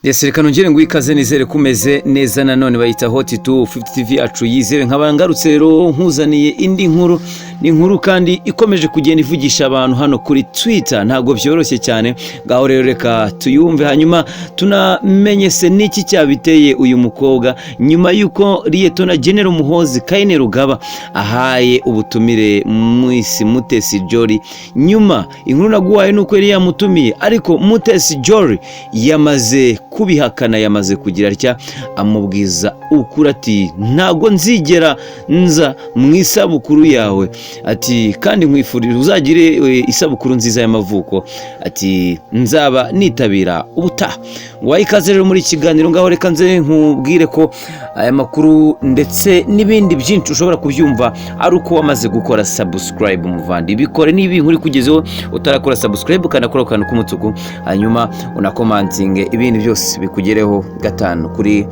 Yes, reka nongere ngo ikaze, nizere ko umeze neza. Nanone bayita Hot 250 TV yacu yizewe. Nkaba ngarutse rero nkuzaniye indi nkuru. Ni inkuru kandi ikomeje kugenda ivugisha abantu hano kuri Twitter, ntabwo byoroshye cyane. Ngaho rero reka tuyumve, hanyuma tunamenye se n'iki cyabiteye uyu mukobwa, nyuma y'uko Liyetona General Muhozi Kainerugaba ahaye ubutumire Miss Mutesi Jolly. Nyuma inkuru naguhaye nuko yari yamutumiye, ariko Mutesi Jolly yamaze kubihakana, yamaze kugira atya amubwiza ukuri, ati: "Ntabwo nzigera nza mu isabukuru yawe." Ati: "Kandi nkwifurije uzagire isabukuru nziza y'amavuko." Ati: "Nzaba nitabira ubutaha." Waha ikaze rero muri kiganiro. Ngaho reka nze nkubwire ko aya makuru ndetse n'ibindi byinshi ushobora kubyumva ari uko wamaze gukora subscribe. Muvandi, bikore. Niba inkuru ikugezeho utarakora subscribe, ukanakora akantu k'umutuku, hanyuma unacommentinge, ibindi byose bikugereho gatanu kuri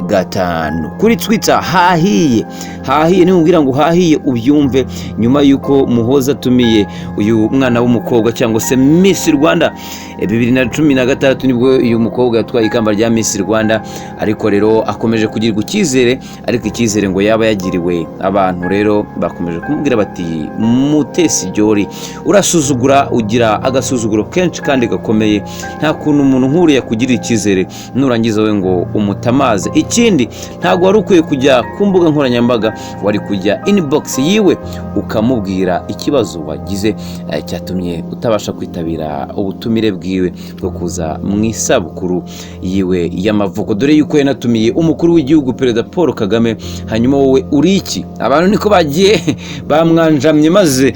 gatanu. Kuri Twitter hahiye, hahiye. Nimubwira ngo hahiye ubyumve. Nyuma y'uko Muhoza atumiye uyu mwana w'umukobwa cyangwa se Miss Rwanda 2016, nibwo uyu mukobwa yatwaye ikamba rya Miss Rwanda. Ariko rero akomeje kugirirwa icyizere, ariko icyizere ngo yaba yagiriwe, abantu rero bakomeje kumubwira bati: "Mutesi Jolly, urasuzugura, ugira agasuzuguro kenshi kandi gakomeye. Nta kuntu umuntu nk'uriya yakugirira icyizere, nurangiza we ngo umutamaze. Ikindi, ntabwo wari ukwiye kujya ku mbuga nkoranyambaga, wari kujya inbox yiwe ukamubwira ikibazo wagize cyatumye utabasha kwitabira ubutumire bwiwe bwo kuza mu isabukuru yiwe y'amavuko, dore yuko yanatumiye umukuru w'igihugu, Perezida Paul Kagame. Hanyuma wowe uri iki?" Abantu niko bagiye bamwanjamye, maze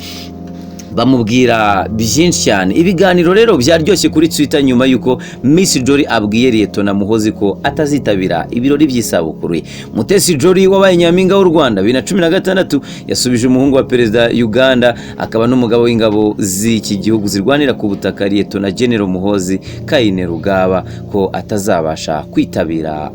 bamubwira byinshi cyane. Ibiganiro rero byaryoshye kuri Twitter nyuma y'uko Miss Jolly abwiye Liyetona Muhozi ko atazitabira ibirori by'isabukuru ye. Mutesi Jolly wabaye nyampinga w'u Rwanda 2016 yasubije umuhungu wa perezida Uganda akaba n'umugabo w'ingabo z'iki gihugu zirwanira ku butaka, Liyetona General Muhozi Kainerugaba, ko atazabasha kwitabira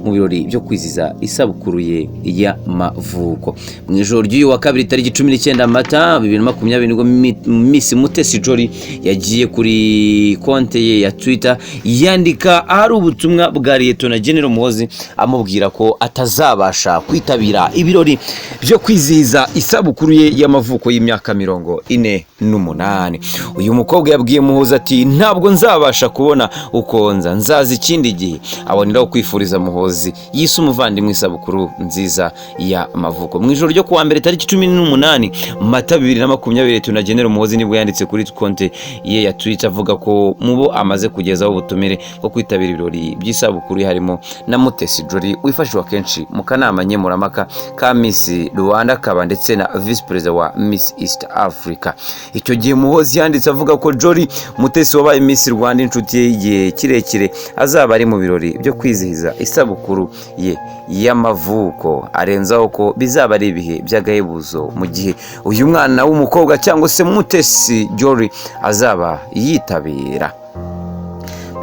mu birori byo kwizihiza isabukuru ye y'amavuko. Mu ijoro ry'uyu wa kabiri, tariki 19 Mata 2020, nibwo Miss Mutesi Jolly yagiye kuri konte ye ya Twitter yandika ahari ubutumwa bwa Liyetona General Muhozi amubwira ko atazabasha kwitabira ibirori byo kwizihiza isabukuru ye y'amavuko y'imyaka 48. Uyu mukobwa yabwiye Muhozi ati: "Ntabwo nzabasha kubona uko nza, nzaza ikindi gihe." Aboneraho kwifuriza Muhozi yise umuvandimwe isabukuru nziza y'amavuko. Mu ijoro ryo kuwa mbere, tariki 18 Mata 2020, Liyetona General Muhozi nibwo yanditse kuri konte ye ya Twitter avuga ko mu bo amaze kugezaho ubutumire bwo kwitabira ibirori by'isabukuru ye harimo na Mutesi Jolly, wifashishwa kenshi mu kanama nkemurampaka ka Miss Rwanda, akaba ndetse na Visi Perezida wa Miss East Africa. Icyo gihe Muhozi yanditse avuga ko Jolly Mutesi wabaye Miss Rwanda, inshuti ye y'igihe kirekire, azaba ari mu birori byo kwizihiza isabukuru ye y'amavuko. Arenzaho ko bizaba ari ibihe by'agahebuzo mu gihe uyu mwana w'umukobwa cyangwa se Mutesi Jolly azaba yitabira.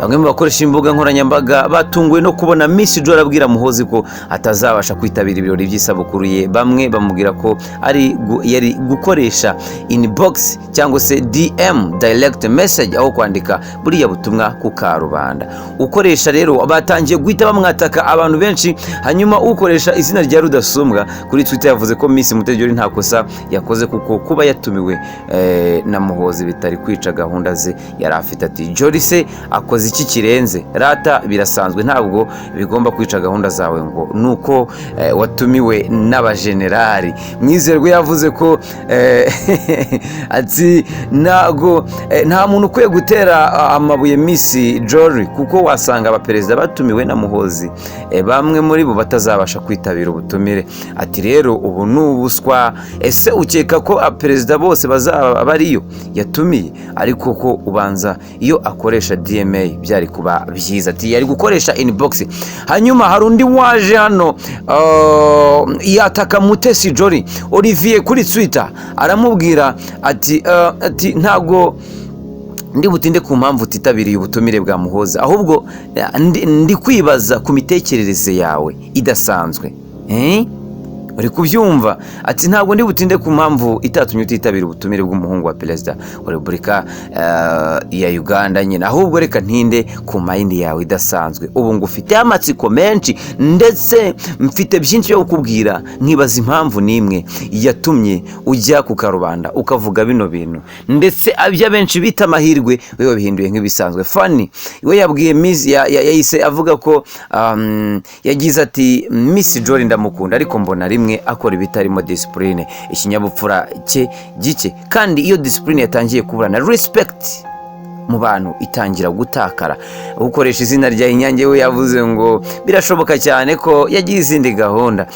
Bamwe mu bakoresha imbuga nkoranyambaga batunguwe no kubona Miss Jolly abwira Muhozi ko atazabasha kwitabira ibirori by'isabukuru ye. Bamwe bamubwira ko yari gukoresha inbox cyangwa se DM, direct message, aho kwandika buriya butumwa ku karubanda. Ukoresha rero batangiye guhita bamwataka abantu benshi. Hanyuma ukoresha izina rya Rudasumbwa kuri Twitter yavuze ko Miss Mutesi Jolly nta kosa yakoze, kuko kuba yatumiwe na Muhozi bitari kwica gahunda ze yari afite. Ati: "Jolly se akoze iki kirenze rata? Birasanzwe, ntabwo bigomba kwica gahunda zawe ngo nuko watumiwe n'abajenerali." Mwizerwe yavuze ko ati: "Ntabwo nta muntu ukwiye gutera amabuye Miss Jolly, kuko wasanga abaperezida batumiwe na Muhozi bamwe muri bo batazabasha kwitabira ubutumire." Ati: "Rero ubu ni ubuswa. Ese ukeka ko abaperezida bose bazaba bariyo yatumiye? Ariko ko ubanza iyo akoresha DM byari kuba byiza." Ati: "Yari gukoresha inbox." Hanyuma hari undi waje hano yataka Mutesi Jolly Olivier kuri Twitter, aramubwira ati: "Ntabwo ndi butinde ku mpamvu utitabiriye ubutumire bwa Muhoza, ahubwo ndi kwibaza ku mitekerereze yawe idasanzwe." Uri kubyumva? Ati: "Ntabwo ndi butinde ku mpamvu itatumye utitabira ubutumire bw'umuhungu wa perezida wa Repubulika ya Uganda nyine, ahubwo reka ntinde ku mind yawe idasanzwe. Ubu ngufiteho amatsiko menshi, ndetse mfite byinshi byo kukubwira, nkibaza impamvu n'imwe yatumye ujya ku karubanda ukavuga bino bintu, ndetse ibyo abenshi bita amahirwe we wabihinduye nk'ibisanzwe." Fani we yabwiye Miss yahise avuga ko yagize ati: "Miss Jolly ndamukunda, ariko mbona rimwe akora ibitarimo discipline, ikinyabupfura cye gike, kandi iyo discipline yatangiye kubura na respect mu bantu itangira gutakara." Ukoresha izina rya Inyange we yavuze ngo birashoboka cyane ko yagize izindi gahunda.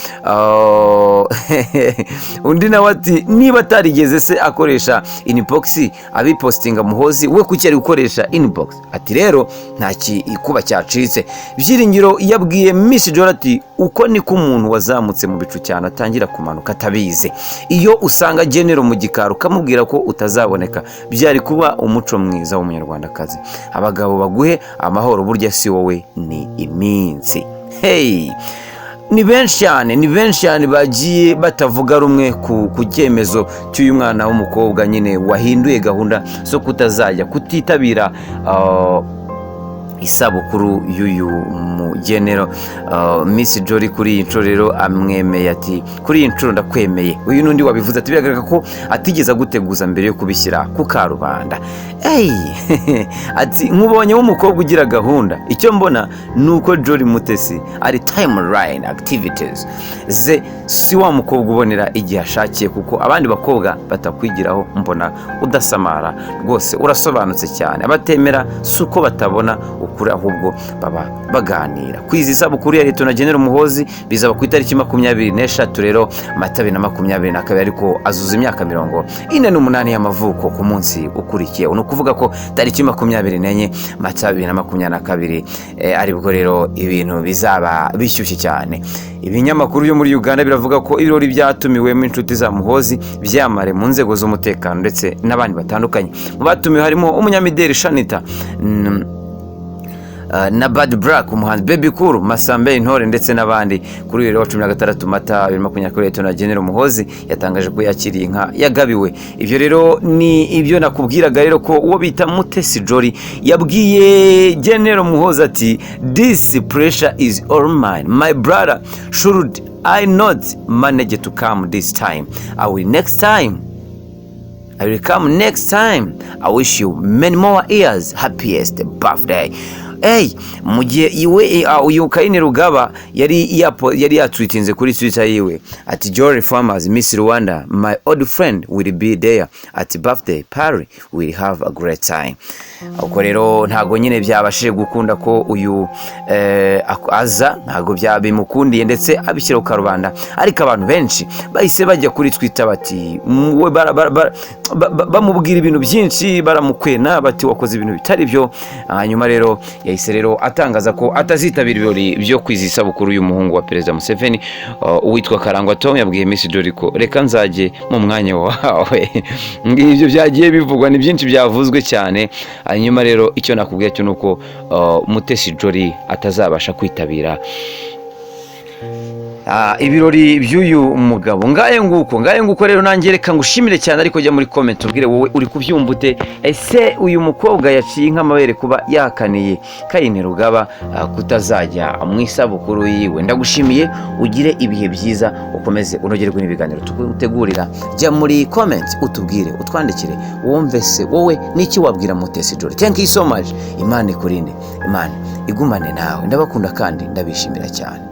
Undi nawe ati: "Niba atarigeze se akoresha inbox abipostinga, Muhozi we kuki ari gukoresha inbox?" Ati: "Rero nta kikuba cyacitse." Byiringiro yabwiye Miss Jolly ati: "Uko niko umuntu wazamutse mu bicu cyane atangira kumanuka atabizi. Iyo usanga General mu gikari ukamubwira ko utazaboneka, byari kuba umuco mwiza w'Umunyarwandakazi. Abagabo baguhe amahoro, burya si wowe, ni iminsi." Hey, ni benshi cyane, ni benshi cyane bagiye batavuga rumwe ku cyemezo cy'uyu mwana w'umukobwa nyine wahinduye gahunda zo kutazajya kutitabira isabukuru y'uyu mugenero. Miss Jolly kuri iyi nshuro rero amwemeye, ati: "Kuri iyi nshuro ndakwemeye." Uyu n'undi wabivuze ati: "Biragaragara ko atigeze aguteguza mbere yo kubishyira ku karubanda." Ey! Ati: "Nkubonye w'umukobwa ugira gahunda. Icyo mbona ni uko Jolly Mutesi ari timeline activities ze, si wa mukobwa ubonera igihe ashakiye, kuko abandi bakobwa batakwigiraho. Mbona udasamara rwose, urasobanutse cyane. Abatemera si uko batabona ukuri, ahubwo baba baganira." Kwizi isabukuru ya Leta General Muhozi bizaba ku itariki 23 rero Mata 2022, ariko azuza imyaka 48 y'amavuko ku munsi ukurikiye. Ni ukuvuga ko tariki 24 Mata 2022 aribwo rero ibintu bizaba bishyushye cyane. Ibinyamakuru byo muri Uganda biravuga ko ibirori byatumiwemo inshuti za Muhozi, byamare mu nzego z'umutekano ndetse n'abandi batandukanye. Mu batumiwe harimo umunyamideli Shanita na Bad Black, umuhanzi Bebe Cool, Masamba Intore ndetse n'abandi. Kuri uyu rero wa 16 Mata 2022, Leta General Muhozi yatangaje ko yakiriye inka yagabiwe. Ibyo rero ni ibyo nakubwiraga rero, ko uwo bita Mutesi Jolly yabwiye General Muhozi ati: "This pressure is all mine, my brother. Should I not manage to come this time, I will next time. I will come next time. I wish you many more years. Happiest birthday." Hey, mu gihe iwe uyu Kayini Rugaba yari yatwitinze kuri Twitter yiwe ati: "Jolly Farmers, Miss Rwanda, my old friend, will be there at birthday party. Will have a great time." Ubwo rero ntago nyine byabashije gukunda ko uyu aza, ntago byabimukundiye ndetse abishyira ku karubanda, ariko abantu benshi bahise bajya kuri Twitter bati we bamubwira ibintu byinshi, baramukwena bati: "Wakoze ibintu bitari byo." Hanyuma rero yahise rero atangaza ko atazitabira ibirori byo kwizihiza isabukuru y'umuhungu wa Perezida Museveni. Uwitwa Karangwa Tom yabwiye Miss Jolly ko reka nzajye mu mwanya wawe. Ngibyo byagiye bivugwa, ni byinshi byavuzwe cyane. Hanyuma rero icyo nakubwiye cyo ni uko Mutesi Jolly atazabasha kwitabira ibirori by'uyu mugabo. Ngaye nguko, ngaye nguko. Rero nanjye reka ngushimire cyane, ariko jya muri comment ubwire wowe uri kubyumva ute. Ese uyu mukobwa yaciye nk'amabere kuba yakaniye Kayini Rugaba kutazajya mu isabukuru yiwe? Ndagushimiye, ugire ibihe byiza, ukomeze unogerwe n'ibiganiro tugutegurira. Jya muri comment utubwire, utwandikire, wumve se wowe n'iki wabwira Mutesi Jolly. Thank you so much. Imana ikurinde, Imana igumane nawe. Ndabakunda kandi ndabishimira cyane.